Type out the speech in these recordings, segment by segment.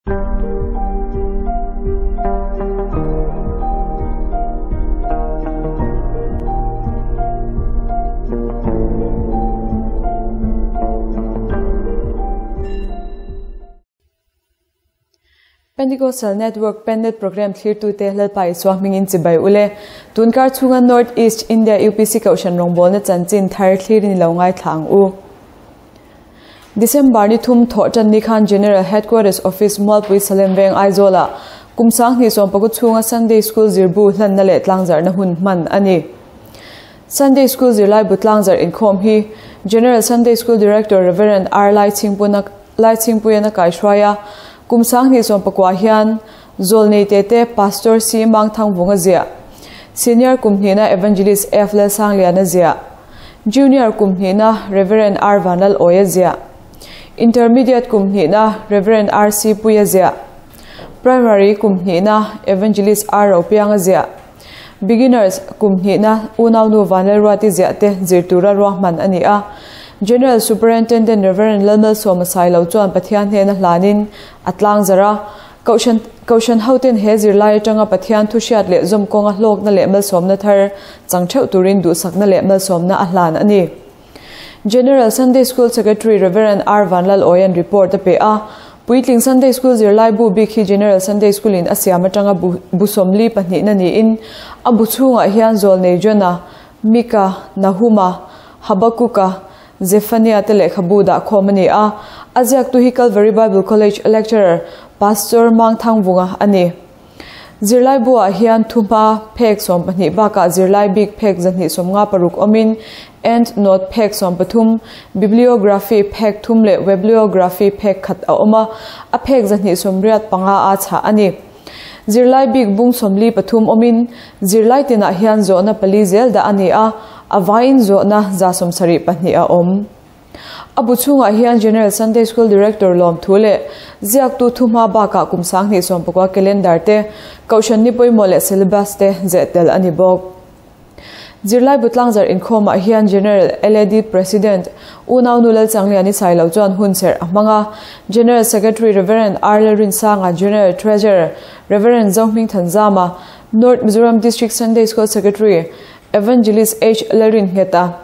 Pentecostal Network Pennet Program thlirtute Lalpa Isua hmingin chibai ule. Tunkar chhunga North East India UPC Kohhran rawngbawlna chanchin thar thlirin i lo ngaithla ang u. December ni thum thawh tan ni khan General Headquarters Office Mualpui Salem Veng Aizawlah kum 20 sawmpaku chhunga Sunday School zirbu hlanna leh tlangzarhna hun hman a ni. Sunday School zirlaibu tlangzarh inkhawm hi General Sunday School Director Rev. R. Laichhingpuna Laichhingpuian a kaihruai a, kum 20 sawmpakua hian Zawlnei Tete Pastor C. Mangthangvunga ziah, Senior kum hnihna Evangelist F. Lalsangliana ziah, Junior kum hnihna Rev. R. Vanlalawia ziah, Intermediate kum hnihna Rev. R. C. Puia ziah, Primary kum hnihna Evangelist R. Ropianga ziah, Beginners kum hnihna Unaunu Vanlalruati ziah te zir tura ruahman a ni a. General Superintendent Rev. Lalmalsawma Sailo chuan Pathian hnena hlanin a tlangzarh a. Kohhran Kohhran hoten he zirlai atanga Pathian thuhriat leh zawm kawnga hlawkna leh malsawmna thar chang theuh turin duhsakna leh malsawmna a hlan a ni. General Sunday School Secretary Rev. R. Vanlalawian report a pe a. Puitling Sunday School zirlai bu bik hi General Sunday School in a siam atanga bu bu sawmli pahnihna niin a bu chhungah hian Zawlnei Jona, Mika, Nahuma, Habakuka, Zephania te lehkhabu dah khawm a ni a. A ziaktu hi Calvary Bible College Lecturer Pastor Mangthangvunga a ni. Zirlai buah hian thuhma phek 12 bakah zirlai bik phek 256 awmin end note phek 13, bibliography phek thum leh webliography phek khat a awm a, a phek 285 a chhah a ni. Zirlai bik bung 43 awmin zirlai tinah hian zawhna pali zel dah a ni a, a vaiin zawhna 72 a awm. A bu chhungah hian General Sunday School Director lawmthu leh ziaktu thuhma bakah kum 2019 calendar te, Kohhran ni pawimawh leh syllabus te zeh tel a ni bawk. Zirlai bu tlangzarh inkhawmah hian General LAD President Unaunu Lalchangliani Sailo chuan hun serh a hmang a, General Secretary Rev. R. Lalrinsanga, General Treasurer Rev. Zohmingthanzama, North Mizoram District Sunday School Secretary Evangelist H. Lalringheta,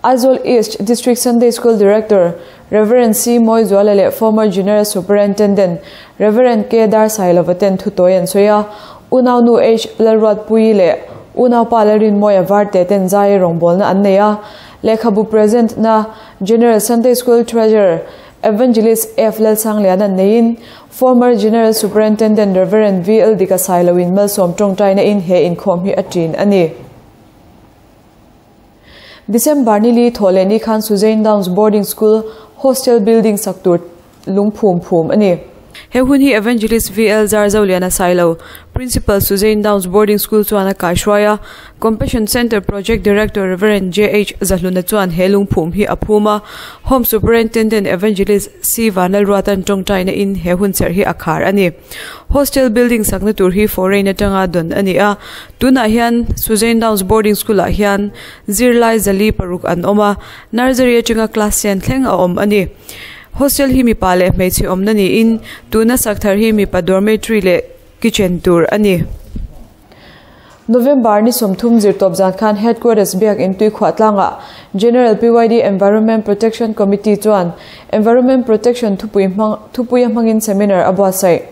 Aizawl East District Sunday School Director Rev. C. Mawizuala leh Former General Superintendent Rev. K. Darsailova ten thutawi an sawi a, Unaunu H. Lalruatpuii leh Unaupa Lalrinmawia Varte ten zai rawngbawlna an nei a, lehkhabu present na General Sunday School Treasurer Evangelist F. Lalsangliana neiin Former General Superintendent Rev. V. L. Dika Sailoin malsawm tawngtaina in he inkhawm hi a ṭin a ni. December ni li thawh leh ni khan Suzain Downs Boarding School Hostel Building sak tur lung phum phum a ni. He hun hi Evangelist VL Zarzoliana Sailo, Principal Suzain Downs Boarding School chuan a kaihruai a, Compassion Centre Project Director Rev. JH Zahluna chuan he lung phum hi a phum a, Home Superintendent Evangelist C Vanlalruatan tawngtaina in he hun serh hi a khar a ni. Hostel building sakna tur hi foreign atanga dawn a ni a, tunah hian Suzain Downs Boarding School ah hian zirlai zali paruk an awm a, nursery atanga class ten thleng a awm a ni. Hostel hi mipa leh hmeichhe awmna niin tuna sak thar hi mipa dormitory leh kitchen tur a ni. November ni 30 zirtawp zan khan Headquarters biak in tuikhuah tlangah General PYD Environment Protection Committee chuan Environment Protection thupui hmang thupuia hmangin seminar a buatsaih.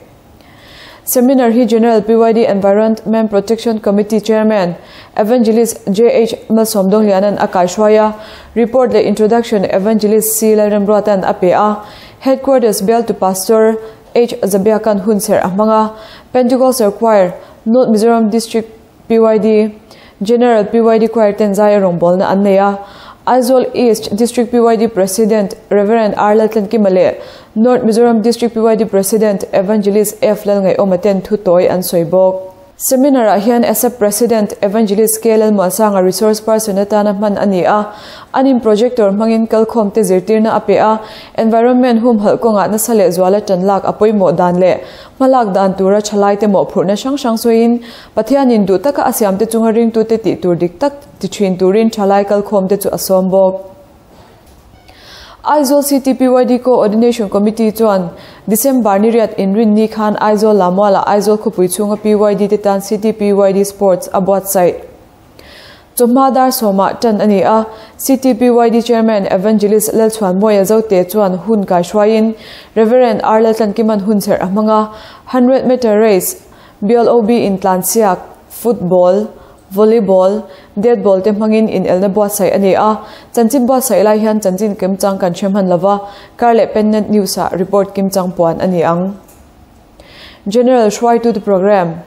Seminar hi General PYD Environment Protection Committee Chairman Evangelist JH Malsawmdawnglianan a kaihruai a, report leh introduction Evangelist C Lalremruatan a pe a, Headquarters bialtu Pastor H Zabiakan hun serh a hmang a, Pentecostal Choir, North Mizoram District PYD, General PYD Choir ten zai a rawngbawlna an nei a, Aizawl East District PYD President Rev. R Laltlankima leh North Mizoram District PYD President Evangelist F Lalngaihawma ten thu tawi an sawi bawk. Seminar ah hian ASAP President Evangelist K Lalmuansanga resource person atana hman a ni a, anin projector hmangin kalkhawm te zirtirna a pe a, environment humhalh kawngah nasa leh zuala tan lak a pawimawh dan leh hmalak dan tura thalai te mawhphurhna hrang hrang sawiin Pathianin duh taka a siam te chunga ringtute tih tur dik tak ti thin turin thalai kalkhawm te chu a sawm bawk. Aizawl City PYD Co-ordination Committee chuan December ni riat inrinni khan Aizawl Lamualah Aizawl khawpui chhunga PYD te tan City PYD Sports a buatsaih. Chawhma dar sawmah tan a ni a, City PYD Chairman Evangelist Lalchhuanmawia Zote chuan hun kaihruaiin Rev. R. Laltlankima'n hunserh a hmang a, hundred meter race, BLOB intlansiak, football, Volleyball, Dead ball te hmangin inelna buatsaih a ni a, chanchin buatsaih lai hian chanchin kimchang kan hre hman lova, kar leh Pennet News ah report kimchang puan a ni ang. General hruaitute Programme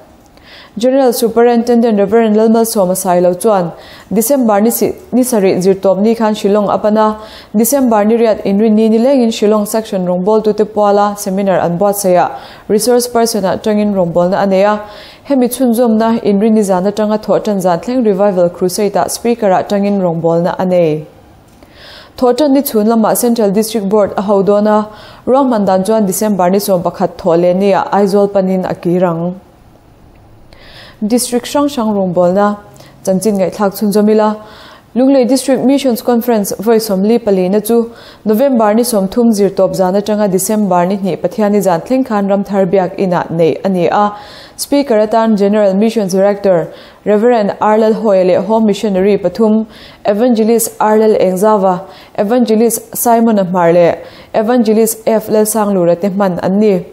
General Superintendent Rev. Lalmalsawma Sailo chuan December ni ni sarih zirtawp ni khan Shillong a pan a, December ni riat inrinni nilengin Shillong Section rawngbawltute puala seminar an buatsaih ah Resource Person ah tangin rawngbawlna a nei a, Hemi chhunzawmna inrinni zan atanga thawhtan zan thleng Revival Crusade-ah Speaker-ah tangin rawngbawlna a nei. Thawhtan ni chhun lamah Central District Board a ho dawn a, ruahman dan chuan December ni 11 thawh leh niah Aizawl panin a kir ang. District hrang hrang rawngbawlna chanchin ngaihthlak chhunzawm ila, Lunglei District Missions Conference vawi 44 na chu November ni 30 zirtawp zan atanga December ni hnih Pathianni zan thleng khan Ramthar Biak Inah neih a ni a. Speaker atan General Missions Director Rev. R. Lalhawia leh Home Missionary pathum Evangelist R. Lalengzava, Evangelist Simon-a Hmar leh Evangelist F. Lalsanglura te hman an ni.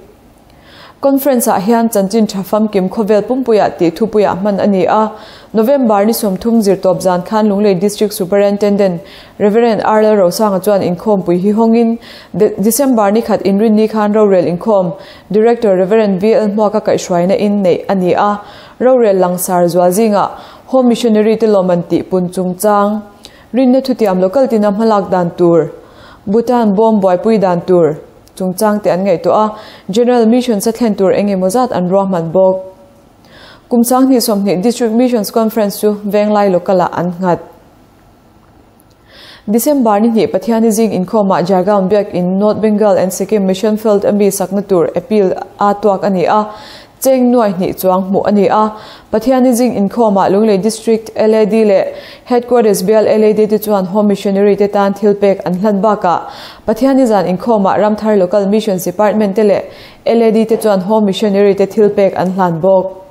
Conference ah hian chanchin tha famkim khawvel pumpuiah tih thupuiah hman a ni a. November ni 30 zirtawp zan khan Lunglei District Superintendent Rev. R. Lalrosanga chuan inkhawmpui hi hawngin December ni khat inrinni khan rorel inkhawm Director Rev. VL Hmuaka kaihhruaina in neih a ni a. Rorel langsar zual zingah Home Missionary te lawm an tih pun chungchang rinna thutiam local tina hmalak dan tur, Bhutan bawm buaipui dan tur, Chungchang te an ngaihtuah a, General Missions a thlen tur eng emaw zat an ruahman bawk. Kum 2020 District Missions Conference chu Venglai Local ah an nghat. December ni hnih Pathiani zing inkhawmah Jhargaon Biak in North Bengal and Sikkim Mission Field a mi sakna tur appeal a tuak a ni a, Cheng nuai hnih chuang hmuh a ni a, Pathiani zing inkhawmah Lunglei District LAD leh Headquarters bial LAD te chuan Home Missionary te tan thil pek an hlan bakah Pathiani zan inkhawmah Ramthar Local Missions Department te leh LAD te chuan Home Missionary te thil pek an hlan bawk.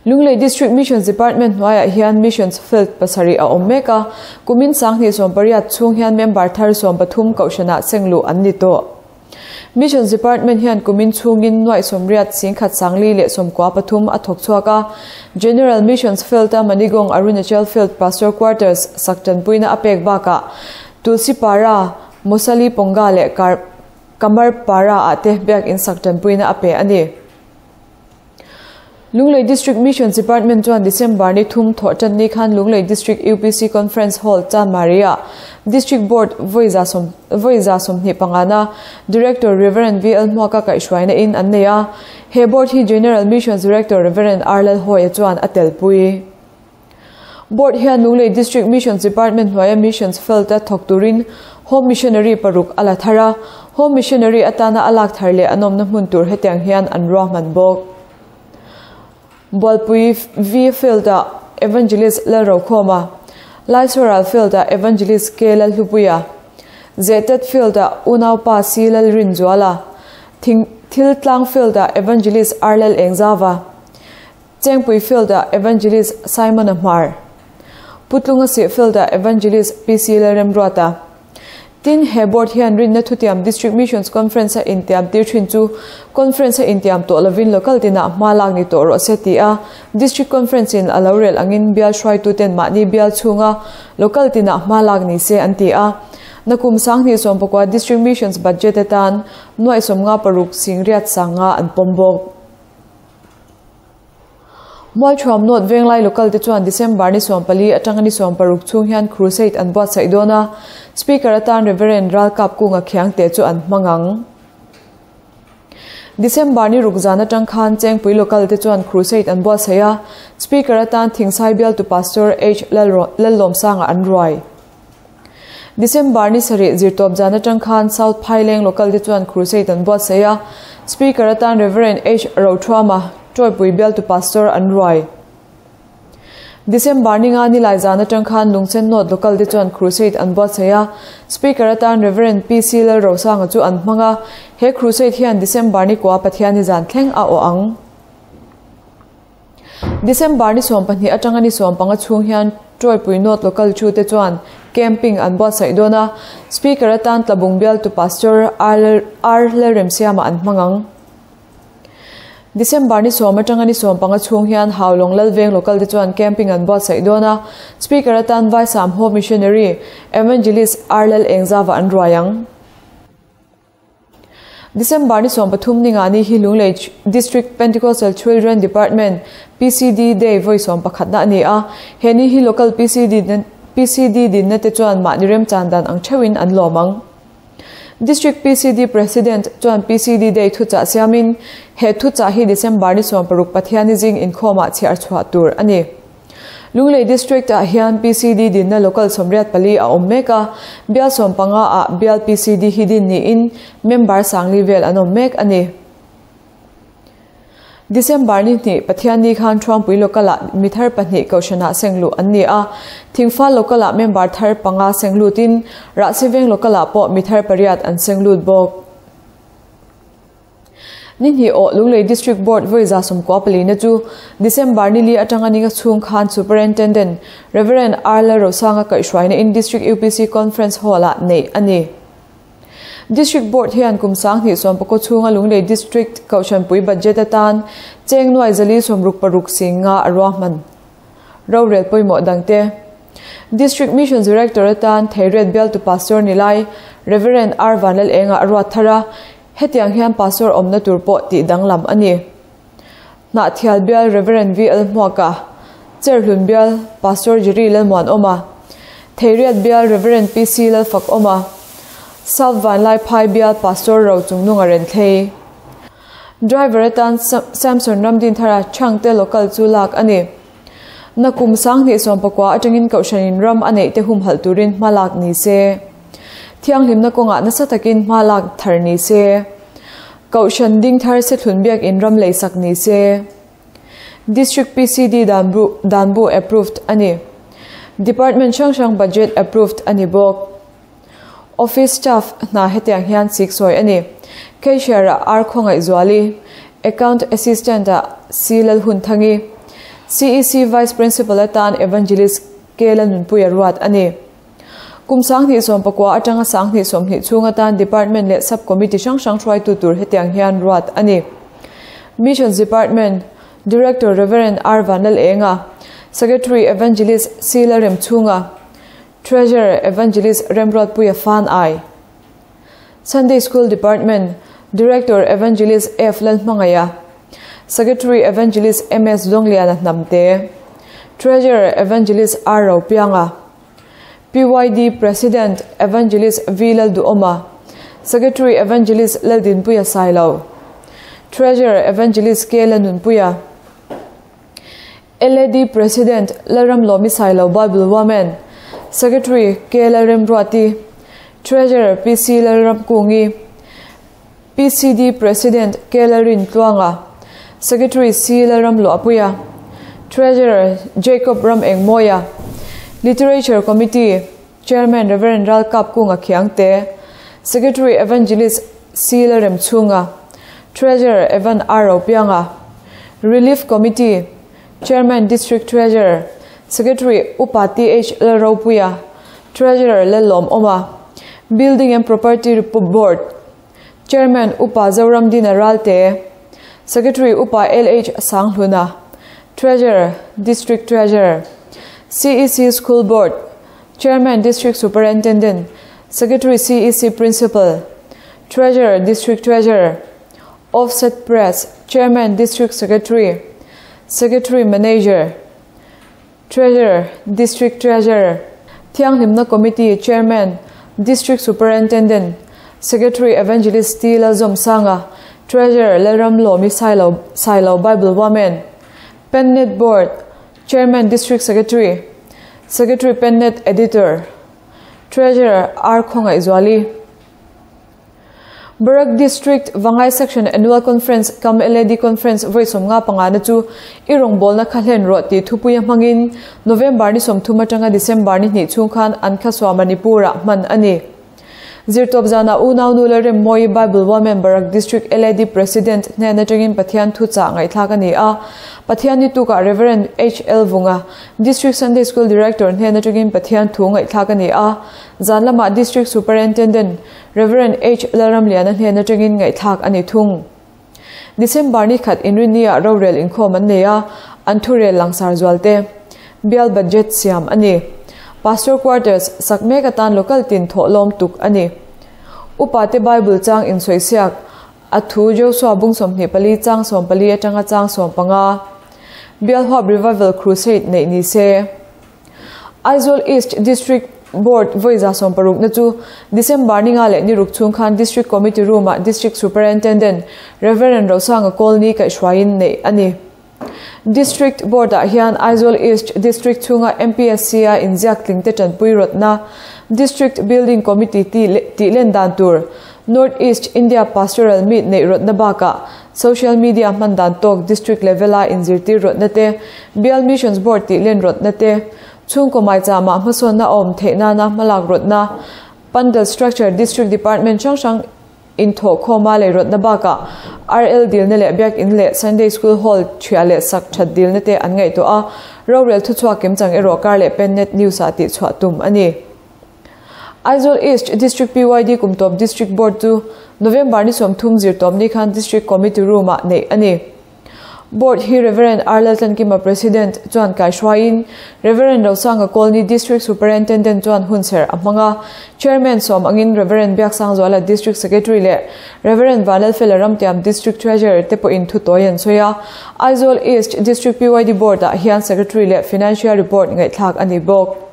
Lunglei District Missions Department hnuaiah hian Missions Field pasarih a awm mek a, kumin 2018 chhung hian member thar 13 kohhranah sengluh an ni tawh. Missions Department hian kumin chhungin nuaih 80 singkhat sangli leh 93 a thawk chhuak a. General Missions Field-a Manigong Arunachal Field Pastor Quarters sak tanpuina a pek bakah Tulsi Para, Mosali Ponga leh Kamar Para ah te biakin sak tanpuina a pe a ni. Lunglei District Missions Department chuan December ni thum thawh tan ni khan Lunglei District UPC Conference Hall Chanmari-ah District Board vawi 125 na Director Rev. VL Hmuaka kaihhruaina in an nei a. He Board hi General Missions Director Rev. R Lalhawia chuan a telpui. Board hian Lunglei District Missions Department hnuaia Missions Field-a thawk turin Home Missionary paruk a la thar a, Home Missionary atana a lak thar leh an awmna hmun tur hetiang hian an ruahman bawk. Bualpui V Field-ah Evangelist Lalrokhawma, Laichhuaral Field-ah Evangelist K Lalhlupuia, Zehtet Field-ah Unaupa C Lalrinzuala, Thiltlang Field-ah Evangelist R Lalengzava, Chengpui Field-ah Evangelist Simon-a Hmar, Putlunga Sih Field-ah Evangelist PC Lalremruata. Tin, he Board hian rinna thutiam District Missions Conference-a intiam tir thin chu Conference-a intiam tawh lovin local tinah hma lak ni tawh rawh se ti a, District Conference-in a lo rel angin bial hruaituten mahni bial chhunga local tinah hma lak ni se an ti a. Nakum 2019 District Missions Budget atan nuaih 56 singriat sanga an pawm bawk. Mualthuam North Venglai Local te chuan December ni 14 atanga ni 16 chhung hian Crusade an buatsaih dawn a, Speaker atan Rev. Ralkap Kunga Khiangte chu an hmang ang. December ni ruk zan atang khan Chengpui Local te chuan Crusade an buatsaih a, Speaker atan Thingsai bialtu Pastor H Lallawmsanga an ruai. December ni sarih zirtawp zan atang khan South Phaileng Local te chuan Crusade an buatsaih a, Speaker atan Rev. H Rothuama, Tawipui bialtu Pastor an ruai. December ni nga nilai zan atang khan Lungchen North Local te chuan Crusade an buatsaih a, Speaker atan Rev. PC Lalrosanga chu an hmang a, he Crusade hian December ni kua Pathianni zan thleng a awh ang. December ni 12 atanga ni 15 chhung hian Tawipui North Local thu te chuan Camping an buatsaih dawn a, Speaker atan Tlabung bialtu Pastor R Lalremsiama an hmang ang. December ni 10 atanga ni 15 chhung hian Haulawng Lalveng Local te chuan Camping an buatsaih dawn a, Speaker atan Vaisam Home Missionary Evangelist R Lal Engzava an ruai ang. December ni 13 ni nga ni hi Lunglei District Pentecostal Children Department, PCD, Day vawi 11 na a ni a, he ni hi Local PCD PCD dinna te chuan mahni remchan dan ang theuhin an lawm ang. District PCD President chuan PCD Day thuchah siamin he thuchah hi December ni 16 Pathianni zing inkhawmah chhiar chhuah tur a ni. Lunglei District ah hian PCD dinna Local 84 a awm mek a, bial 15 ah bial PCD hi din niin member sangli vel an awm mek a ni. December ni hnih Pathianni khan Thuampui Local ah mi thar pahnih Kohhranah seng luh an ni a, Thingfal Local ah member thar panga seng lutin Rahsiveng Local ah pawh mi thar pariat an seng lut bawk. Ni hnih awh Lunglei District Board vawi 94 na chu December ni li atanga ni nga chhung khan Superintendent Rev. R Lalrosanga kaihhruaina in District UPC Conference Hall ah neih a ni. District Board hian kum 2019 chhunga Lunglei District Kohhranpui Budget atan cheng nuai 466 sing nga a ruahman. Rorel pawimawh dangte. District Missions Director atan Theiriat bialtu Pastor ni lai Rev. R Vanlal Enga a ruat thar a, Hetiang hian Pastor awmna tur pawh tih danglam a ni. Hnahthial bial Rev. VL Hmuaka, Cherhlun bial Pastor Jerry Lalmuanawma, Theiriat bial Rev. PC Lalfakawma, South Vanlaiphai bial Pastor Ro Chungnunga Renthlei. Driver atan Samson Ramdinthara Chhangte Local chu lak a ni. Nakum 2019 atangin Kohhranin ram a neih te humhalh turin hma lak ni se. Thianghlimna kawngah nasa takin hma lak thar ni se. Kohhran ding thar se thlun biakin ram lei sak ni se. District PCD danbu danbu approved a ni. Department hrang hrang budget approved a ni bawk. Office staff hna hetiang hian chik sawi a ni. Cashier ah R Khawngaihzuali, Account Assistant ah C Lalhunthangi, CEC Vice Principal atan Evangelist K Lalnunpuia ruat a ni. Kum 2019 atanga 2020 chhung atan Department leh Sub Committee hrang hrang hruaitu tur hetiang hian ruat a ni. Missions Department, Director Rev. R Vanlal Enga, Secretary Evangelist C Lalremchhunga, Treasurer Evangelist Remruatpuia Fan Ai. Sunday School Department, Director Evangelist F Lalhmangaia, Secretary Evangelist MS Zawngliana Hnamte, Treasurer Evangelist R Ropianga, PYD President Evangelist V Lalduhawma, Secretary Evangelist Laldinpuia Sailo, Treasurer Evangelist K Lalnunpuia, LAD President Lalramlawmi Sailo Bible Woman, Secretary K Lalremruati, Treasurer PC Lalramkungi, PCD President K Lalrintluanga, Secretary C Lalramluahpuia, Treasurer Jacob Ramengmawia, Literature Committee Chairman Rev. Ralkapkunga Khiangte, Secretary Evangelist C Lalremchhunga, Treasurer Evan R Ropianga, Relief Committee Chairman District Treasurer, Secretary Upa TH Lalropuia, Treasurer Lallawmawma, Building and Property Board Chairman Upa Zoramdina Ralte, Secretary Upa LH Sanghluna, Treasurer District Treasurer, CEC School Board Chairman District Superintendent, Secretary CEC Principal, Treasurer District Treasurer, Offset Press Chairman District Secretary, Secretary Manager, Treasurer District Treasurer, Thianghlimna Committee Chairman District Superintendent, Secretary Evangelist T Lalzawmsanga, Treasurer Lalramlawmi Sailo Sailo Bible Women, Pennet Board Chairman District Secretary, Secretary Pennet Editor, Treasurer R Khawngaihzuali. Barak District Vangai Section Annual Conference cum LAD Conference vawi 55 na chu i rawngbawlna kha hlen rawh tih thupuia hmangin November ni 30 atanga December ni hnih chhung khan an khasua Manipur-ah hman a ni. Zirtawp zanah unaunu Lalremmawi Bible Women Barak District LAD President hnen atangin Pathian thuchah ngaihthlak a ni a. Pathian ni tukah Rev. HL Vunga, District Sunday School Director hnen atangin Pathian thu ngaihthlak a ni a. Zan lamah District Superintendent Rev. H. Lalramliana hnen atangin ngaihthlak a ni thung. December ni khat Inrinni-ah rorel inkhawm an nei a, an thurel langsar zual te bial budget siam a ni. Pastor Quarters sak mek atan local tin thawh lawm tuk a ni. Upa te Bible chang insawi siak a thu Joshua bung 24 chang 14 atanga chang 15 Bial huap Revival Crusade neih ni se. Aizawl East District Board vawi 60 na chu December ni nga leh ni ruk chhung khan District Committee Room ah District Superintendent Rev. Rosanga Kawlni kaihhruaiin neih a ni. District Board ah hian Aizawl East District chhunga MPSC a inziak tling te tanpui rawtna District Building Committee tih len dan tur North East India Pastoral Meet neih rawtna bakah Social Media hman dan tawk District level a inzirtir rawtna te, Bial Missions Board tih len rawtna te, chhungkaw maichama hmasawnna a awm theih nana hmalak rawtna, Pandal Structure District Department hrang hrang inthawhkhawma lei rawtna bakah RL dilna leh Biakin leh Sunday School Hall thiah leh sak that dilna te an ngaihtuah a, rorel thuchhuak kimchang erawh kar leh Pennet News ah tihchhuah tum a ni. Aizawl East District PYD Kumtawp District Board chu November ni 30 zirtawpni khan District Committee Room ah neih a ni. Board hi Rev. R Laltlankima President chuan kaihruaiin Rev. Rosanga Kawlni District Superintendent chuan hunserh a hmang a, Chairman sawm angin Rev. Biaksangzuala District Secretary leh Rev. Vanlalfela Ramtiam District Treasurer te pawhin thutawi an sawi a. Aizawl East District PYD Board ah hian Secretary leh Financial Report ngaihthlak a ni bawk.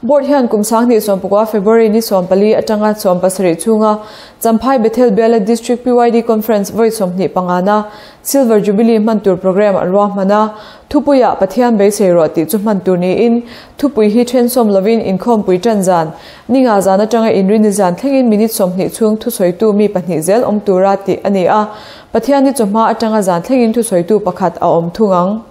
Board hian kum 2019 February ni 14 atanga 17 chhunga Champhai Bethel Biala District PYD Conference vawi 25 na Silver Jubilee hman tur program an ruahman a, thupuiah Pathian beisei rawh tih chu hman tur niin thupui hi then sawm lovin inkhawmpui tan zan ni nga zan atanga inrini zan thlengin minute 20 chhung thusawitu mi pahnih zel awm tura tih a ni a, Pathian ni chawhma atanga zan thlengin thusawitu pakhat a awm thung ang.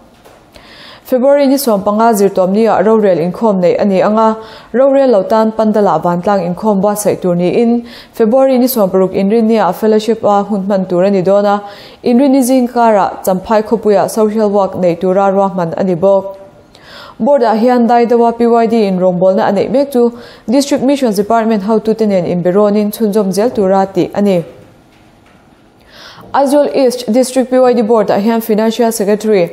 February ni 15 zirtawpni ah rorel inkhawm neih a ni anga, rorel lo tan Pandala vantlang inkhawm buatsaih tur niin February ni 16 inrinni ah fellowship a hun hman tur a ni dawn a, inrinni zingkarah Champhai khawpuiah social work nei tura ruahman a ni bawk. Board ah hian Daidawa PYD in rawngbawlna a neih mek chu District Missions Department hotute nen inberawnin chhunzawm zel tura tih a ni. Aizawl East District PYD Board ah hian Financial Secretary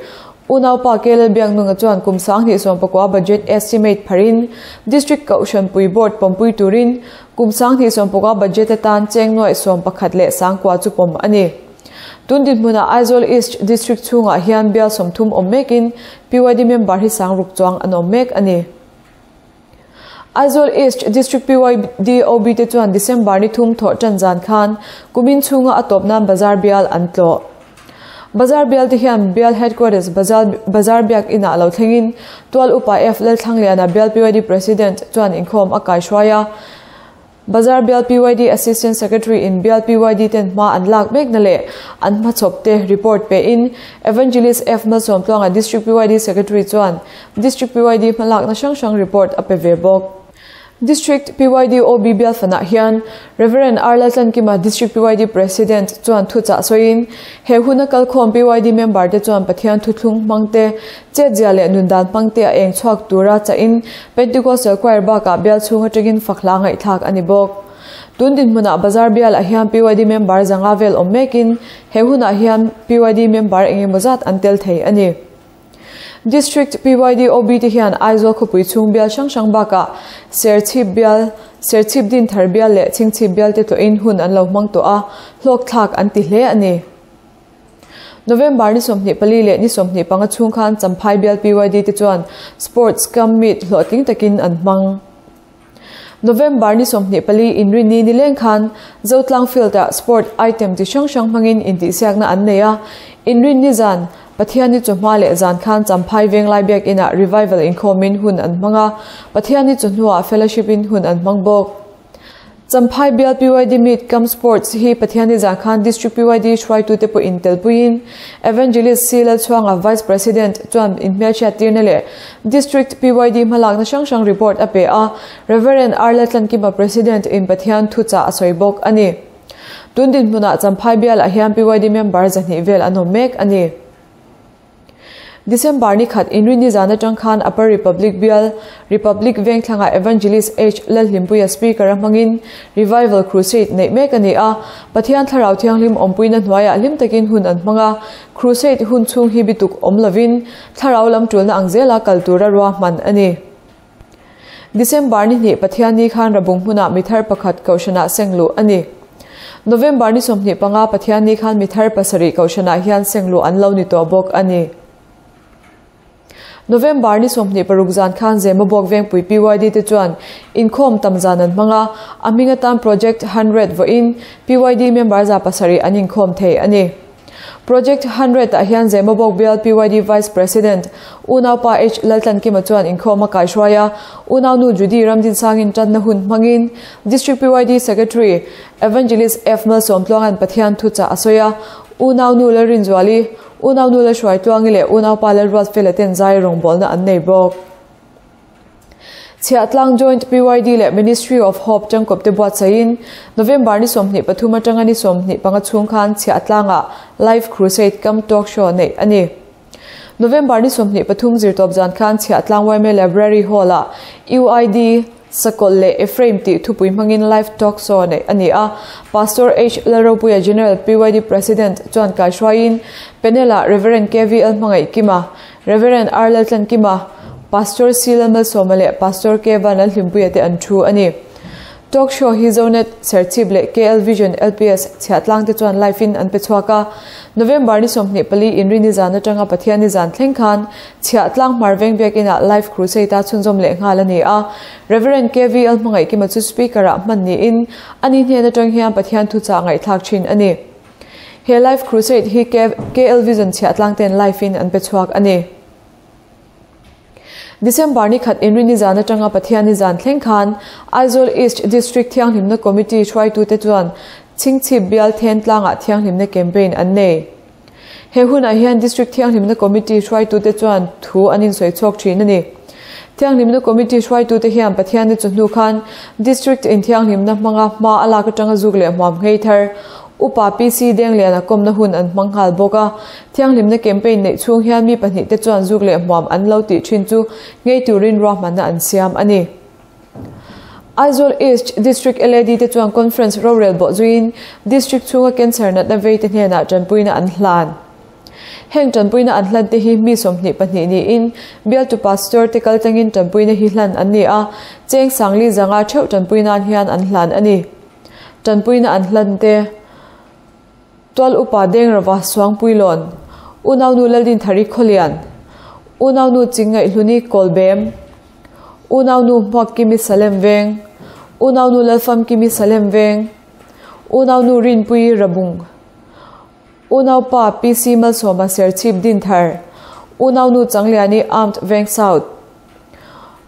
Unaupa KL Biaknunga chuan kum 2019 budget estimate pharin District Kohhranpui Board pawmpui turin kum 2019 budget atan cheng nuai 11 leh sangkua chu pawm a ni. Tun dinhmunah Aizawl East District chhungah hian bial 30 awm mekin PYD member hi sangruk chuang an awm mek a ni. Aizawl East District PYD OB te chuan December ni thum thawh tan zan khan kumin chhunga a tawp nan bazar bial an tlawh. Bazar bial te hian bial headquarters bazar biak inah lo thlengin tual upa F Lalthlangliana bial PYD President chuan inkhawm a kaihruai a. Bazar bial PYD Assistant Secretary in bial PYD ten hma an lak mek na leh an hmachhawp te report pe in Evangelist F Malsawmtluanga District PYD Secretary chuan District PYD hmalakna hrang hrang report a pe ve bawk. District PYD OB bial fanah hian Rev. R Laltlankima District PYD President chuan thuchah sawiin he huna kalkhawm PYD member te chuan Pathian thuthlung hmang te chetzia leh nundan hmang te a eng chhuak tura chahin Pentecostal Choir bakah bial chhung atangin fakhla ngaihthlak a ni bawk. Tun dinhmunah bazar bial ah hian PYD member zanga vel awm mekin he hunah hian PYD member engemaw zat an tel thei a ni. District PYD OB te hian Aizawl khawpui chhung bial hrang hrang bakah Serchhip bial, Serchhip Dinthar bial leh Chhingchhip bial te tlawhin hun an lo hmang tawh a, hlawkthlak an ti hle a ni. November ni 24 leh ni 25 chhung khan Champhai bial PYD te chuan Sports Camp Meet hlawhtling takin an hmang. November ni 24 inrinni ni leng khan Zotlang Field ah sport item ti hrang hrang hmangin intihsiakna an nei a, inrinni zan Pathian ni chawhma leh zan khan Champhai Venglai Biakin ah revival inkhawmin hun an hmang a, Pathian ni chawhnuah fellowship in hun an hmang bawk. Champhai Bial PYD Meet cum Sports hi Pathianni zan khan District PYD hruaitute pawh intelpuiin Evangelist C Lalchhuanga Vice President chuan inhmelchhiat tirna leh District PYD hmalakna hrang hrang report a pe a, Rev. R Laltlankima President in Pathian thuchah a sawi bawk a ni. Tun dinhmunah Champhai Bialah hian PYD member 200 vel an awm mek a ni. December ni khat Inrinni zan atang khan Upper Republic Bial, Republic Vengthlangah Evangelist H Lalhlimpuia Speaker a hmangin Revival Crusade neih mek a ni a, Pathian Thlarau Thianghlim awmpuina hnuaiah hlim takin hun an hmang a, Crusade hun chhung hi bituk awm lovin Thlarau lam tulna ang zela kal tura ruahman a ni. December ni hnih Pathianni khan Rabung hmunah mithar pakhat Kohhranah seng luh a ni. November ni 25 Pathianni khan mithar pasarih Kohhranah hian seng luh an lo ni tawh bawk a ni. November ni 26 zan khan Zemabawk Vengpui PYD te chuan inkhawm tam zan an hmang a, a hming atan Project 100 vawiin PYD member 700 an inkhawm thei a ni. Project 100 ah hian Zemabawk Bial PYD Vice President Unaupa H Laltlankima chuan inkhawm a kaihruai a, Unaunu Judy Ramdinsangin tanna hun hmangin District PYD Secretary Evangelist F Malsawmtluanga'n Pathian thuchah a sawi a, Unaunu Lalrinzuali, Unaunu Lalhruaitluangi leh Unaupa Lalruatfela ten zai rawngbawlna an nei bawk. Chhiahtlang Joint PYD leh Ministry of Hope tangkawp te buatsaihin November ni 23 atanga ni 25 chhung khan Chhiahtlangah Live Crusade cum Talk Show neih a ni. November ni 23 zirtawp zan khan Chhiahtlang yma Library Hall-ah UID Sakawlh leh Ephraim tih thupui hmangin Live Talk Show neih a ni a. Pastor H Lalropuia General PYD President chuan kaihruaiin panel-ah Rev KVL Hmangaihkima, Rev. R Laltlankima, Pastor C Lalmalsawma leh Pastor K Vanlalhlimpuia te an thu a ni. Talk show hi Zonet, Serchhip leh KL Vision LPS chhiahtlang te chuan live in an pe chhuak a. November ni 24 Inrini zan atanga Pathianni zan thleng khan Chhiahtlang Hmarveng Biakinah live crusade a chhunzawm leh nghal a ni a. Rev. KVL Hmangaihkima chu speaker ah hman niin ani hnen atang hian Pathian thuchah ngaihthlak thin a ni. He Live Crusade hi KL Vision chhiahtlang ten live in an pe chhuak a ni. December ni khat Inrini zan atanga Pathianni zan thleng khan Aizawl East District Thianghlimna Committee hruaitute chuan Chhingchhip Bial Then tlangah Thianghlimna Campaign an nei. He hunah hian District Thianghlimna Committee hruaitute chuan thu an insawi chhuak thin a ni. Thianghlimna Committee hruaitute hian Pathianni chu hnu khan District inthianghlimna hmanga hma a lak atanga zuk leh hmuam nghei thar Upa PC Dengliana kawmna hun an hmang nghal bawk a. Thianghlimna campaign neih chhung hian mi pahnihte chuan zuk leh hmuam an lo tih thin chu nghei turin ruahmanna an siam a ni. Aizawl East District LAD te chuan Conference rorel bawh zuiin District chhunga Cancer natna veite hnenah tanpuina an hlan. Heng tanpuina an hlan te hi mi 22 niin bialtu Pastor te kal tlangin tanpuina hi hlan an ni a, cheng sangli zanga theuh tanpuina'n hian an hlan a ni. Tanpuina an hlan te Tual upa Dengrava Suangpuilawn, Unaunu Laldinthari Khawlian, Unaunu Chingngaihhluni Kawlbem, Unaunu Hmuakkimi Salem Veng, Unaunu Lalfamkimi Salem Veng, Unaunu Rinpui Rabung, Unaupa PC Malsawma Serchhip Dinthar, Unaunu Changliani Armed Veng South,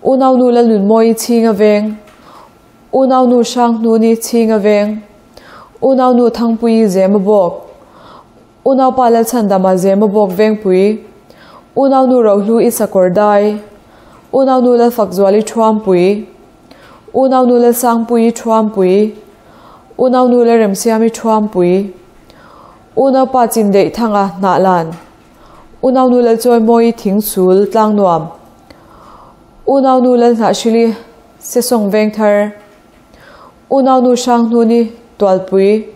Unaunu Lalnunmawi Chhinga Veng, Unaunu Hranghnuni Chhinga Veng, Unaunu Thangpui Zemabawk, Unaupa Lalchhandama Zemabawk Vengpui, Unaunu Rohlu I Sakawrdai, Unaunu Lalfakzuali Thuampui, Unaunu Lalsangpui Thuampui, Unaunu Lalremsiami Thuampui, Unaupa Chindeih Thanga Hnahlan, Unaunu Lalchawimawi Thingsul Tlangnuam, Unaunu Lalhnahhrili Sesawng Vengthar, Unaunu Hranghnuni Tualpui,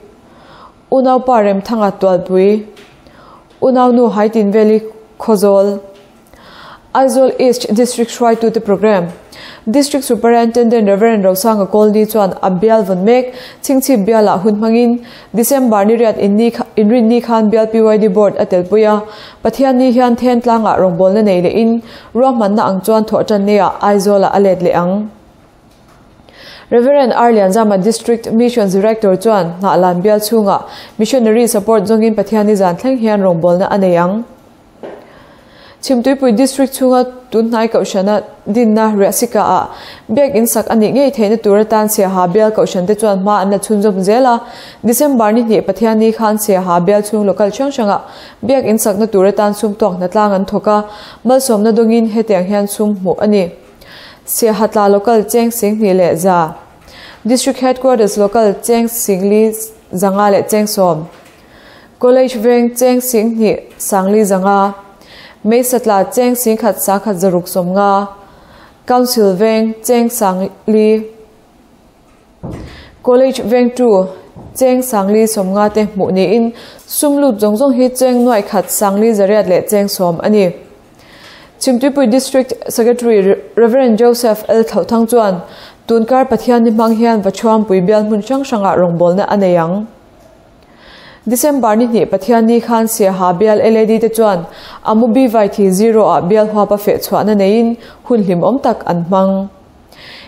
Unaupa Remthanga Tualpui, Unaunu Haitinveli Khawzawl, Aizawl East District hruaitute Programme, District Superintendent Rev. Rosanga Kawlni chuan a bial vawn mek Chhingchhip bialah hun hmangin December ni riat inrinni khan bial PYD Board a telpui a, Pathianni hian then tlangah rawngbawlna nei lehin ruahmanna ang chuan thawh tan neiah Aizawlah a let leh ang. Rev. R Lianzama District Missions Director chuan Hnahlan bial chhungah Missionary Support zawngin Pathianni zan thleng hian rawngbawlna a nei ang. Chhimtuipui District chhunga tunhnai Kohhrana dinna Riahsika ah Biakinn sak a nih ngei theihna tur atan Siaha bial Kohhran te chuan hma an la chhunzawm zel a. December ni hnih Pathianni khan Siaha bial chhung local hrang hrangah Biakinn sakna tur atan sum tawk hnatlang an thawk a, malsawmna dawngin hetiang hian sum hmuh a ni. Siaha tla local cheng 2000 leh 100, District Headquarters local cheng 4500 leh cheng 10, College veng cheng 2000 4,500, Meisatla cheng 10,000 1,650, Council veng cheng 4,000, College veng 2 cheng 4,050 te hmuh niin sum lut zawng zawng hi cheng 100,000 4,800 leh cheng 10 a ni. Chhimtuipui District Secretary Rev. Joseph L. Thlauhthang chuan tunkar Pathianni hmang hian Vachuampui bial hmun hrang hrangah rawngbawlna a nei ang. December ni hnih Pathianni khan Siaha bial LAD te chuan Amubi Vaithi Zero ah bial huapa fehchhuahna neiin hun hlimawm tak an hmang.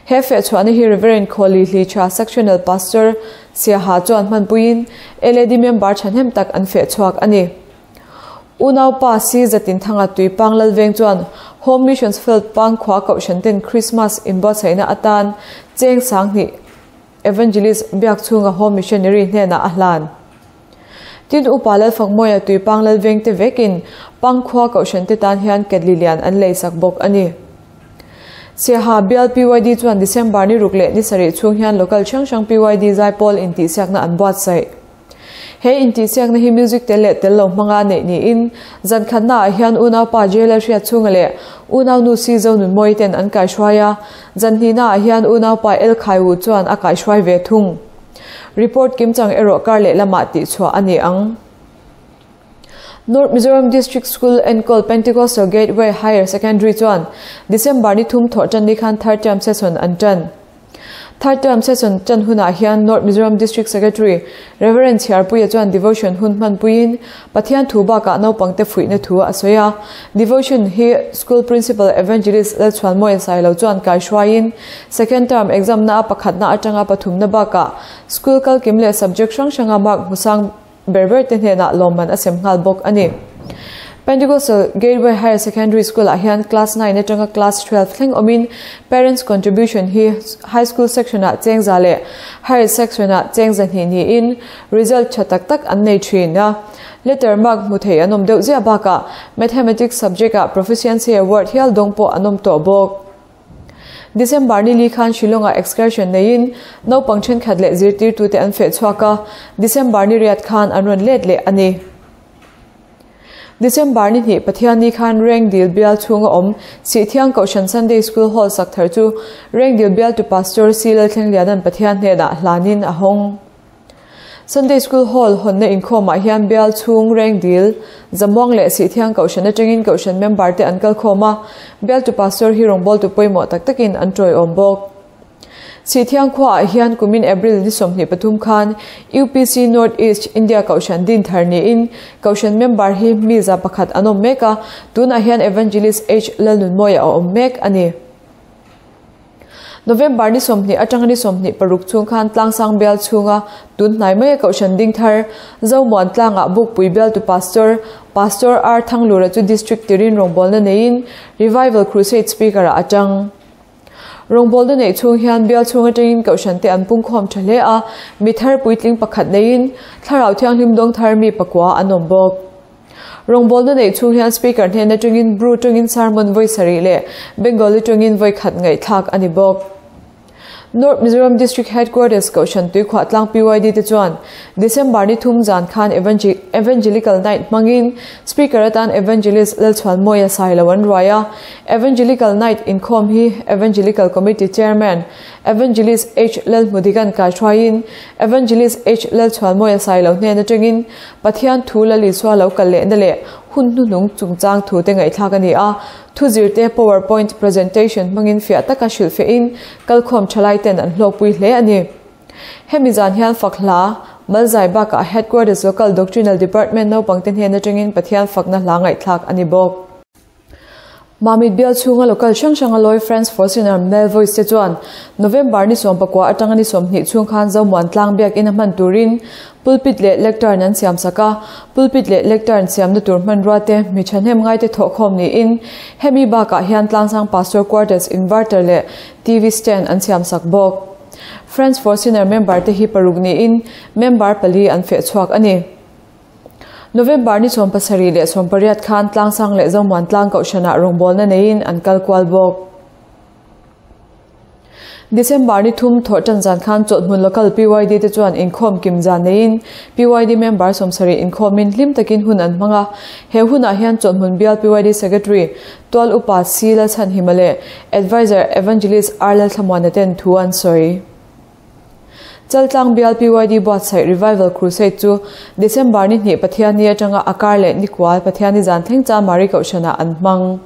He fehchhuahna hi Rev. Khawli Hlicha Sectional Pastor Siaha chuan hmanpuiin LAD member thahnem tak an fehchhuak a ni. Unaupa Si Zatinthanga Tuipang Lalveng chuan Home Missions Field Pangkhua Kohhran ten Christmas inbuatsaihna atan cheng 2000 Evangelist Biakchhunga Home Missionary hnenah a hlan. Tin Upa Lalfakmawia Tuipang Lalveng te vekin Pangkhua Kohhran te tan hian ketli lian an leisak bawk a ni. Siaha bial PYD chuan December ni ruk leh ni sarih chhung hian local hrang hrang PYD zaipawl intihsiakna an buatsaih. He intihsiakna hi music tel leh tel lo hmanga neih niin zan khatnaah hian unaupa Jailer Hriatchhunga leh unaunu Si Zonunmawii ten an kaihruai a, zan hnihnaah hian unaupa El Khaiwu chuan a kaihruai ve thung. Report kimchang erawh kar leh lamah tihchhuah a ni ang. North Mizoram District School enkawl Pentecostal Gateway Higher Secondary chuan December ni thum thawh tan ni khan third term session an tan. Third term session tan hunah hian North Mizoram District Secretary Rev. Chhiarpuia chuan devotion hun hmanpuiin Pathian thu bakah naupangte fuihna thu a sawi a. Devotion hi School Principal Evangelist Lalchhuanmawia Sailo chuan kaihruaiin second term exam na a pakhatna atanga pathumna bakah school kalkim leh subject hrang hranga mark hmusang ber ber te hnenah lawmman a sem nghal bawk a ni. Pentecostal Gateway Higher Secondary School ah hian Class 9 atanga Class 12 thleng awmin Parents Contribution hi High School section ah cheng za leh Higher section ah cheng 200 niin result tha tak tak an nei thin a. Letter mark hmu thei an awm deuh ziah bakah Mathematics subject ah Proficiency Award hial dawng pawh an awm tawh bawk. December ni li khan Shillong-ah excursion neiin naupang thenkhat leh zirtirtute an feh chhuak a, December ni riat khan an rawn let leh a ni. December ni hnih Pathianni khan Rengdil bial chhunga awm Sihthiang Kohhran Sunday School Hall sak thar chu Rengdil bialtu Pastor C Lalthlengliana'n Pathian hnenah hlanin a hawng. Sunday School Hall hawnna inkhawmah hian bial chhung Rengdil, Zamuang leh Sihthiang Kohhran atangin Kohhran member te an kal khawm a, bialtu Pastor hi rawngbawltu pawimawh tak takin an tawiawm bawk. Sihthiang khuaah hian kumin April ni 23 khan UPC North East India Kohhran din thar niin Kohhran member hi mi 101 an awm mek a, tunah hian Evangelist H Lalnunmawia a awm mek a ni. November ni 20 atanga ni 26 chhung khan Tlangsang bial chhunga tun hnai maia Kohhran ding thar Zomuan tlangah Bukpui bialtu Pastor, Pastor R Thanglura chu District tirin rawngbawlna neiin Revival Crusade Speaker-ah a tang. Rawngbawlna neih chhung hian bial chhung atangin Kohhran te an pungkhawm tha hle a, mi thar puitling pakhat neiin Thlarau Thianghlim dawng thar mi pakua an awm bawk. Rawngbawlna neih chhung hian Speaker hnen atangin Bru tawngin sermon vawi sarih leh Bengali tawngin vawi khat ngaihthlak a ni bawk. North Mizoram District Headquarters Kohhran Tuikhuah Tlang PYD te chuan December ni thum zan khan Evangelical Night hmangin Speaker atan Evangelist Lalchhuanmawia Sailo an ruai a. Evangelical Night inkhawm hi Evangelical Committee Chairman Evangelist H Lalhmudikan kaihruaiin Evangelist H Lalchhuanmawia Sailo hnen atangin Pathian thu la Lisua lo kal lehna leh hun hnuhnung chungchang thu te ngaihthlak a ni a, thu zirte power point presentation hmangin fiah taka hrilhfiahin kalkhawm thalai ten an hlawkpui hle a ni. Hemi zan hian fak hla, Malzai bakah Headquarters Local Doctrinal Department naupangte hnen atangin Pathian fakna hla ngaihthlak a ni bawk. Mamit bial chhunga local hrang hranga lawi Friends for Sinner Male Voice te chuan November ni 19 atanga ni 20 chhung khan Zomuan tlang biakinn a hman turin pulpit leh lectern an siam sak a, pulpit leh lectern siamna tur hmanrua te mi thahnem ngaite thawhkhawm niin hemi bakah hian Tlangsang Pastor Quarters inverter leh TV stand an siam sak bawk. Friends for Sinner member te hi paruk niin member pali an feh chhuak a ni. November ni 17 leh 18 khan Tlangsang leh Zomuan tlang kohhranah rawngbawlna neiin an kal kual bawk. December ni thum thawh tan zan khan chawlhhmun local PYD te chuan inkhawm kim zan neiin PYD member 70 inkhawmin hlim takin hun an hmang a. He hunah hian chawlhhmun bial PYD Secretary Tual Upa C Lalchhanhima leh Adviser Evangelist R Lalthlamuana ten thu an sawi. Chaltlang bial PYD buatsaih Revival Crusade chu December ni hnih Pathianni atanga a kar leh nikual Pathianni zan thleng cha Mari Kohhranah an hmang.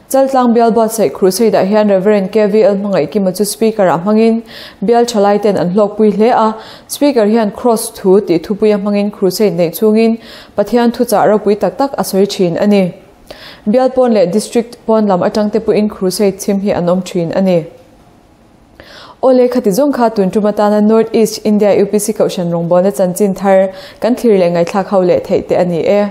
Chaltlang bial buatsaih Crusade ah hian Rev. KVL Hmangaihkima chu Speaker ah hmangin bial thalai ten an hlawkpui hle a, Speaker hian Cross thu tih thupuia hmangin Crusade neih chungin Pathian thuchah ropui tak tak a sawi thin a ni. Bial pawn leh District pawn lam atang te pawhin Crusade chhim hi an awm thin a ni. Awle khati zawng kha tun tum atana North East India UPC Kohhran rawngbawlna chanchin thar kan thlir leh ngaihthlak ho leh theih te a ni e.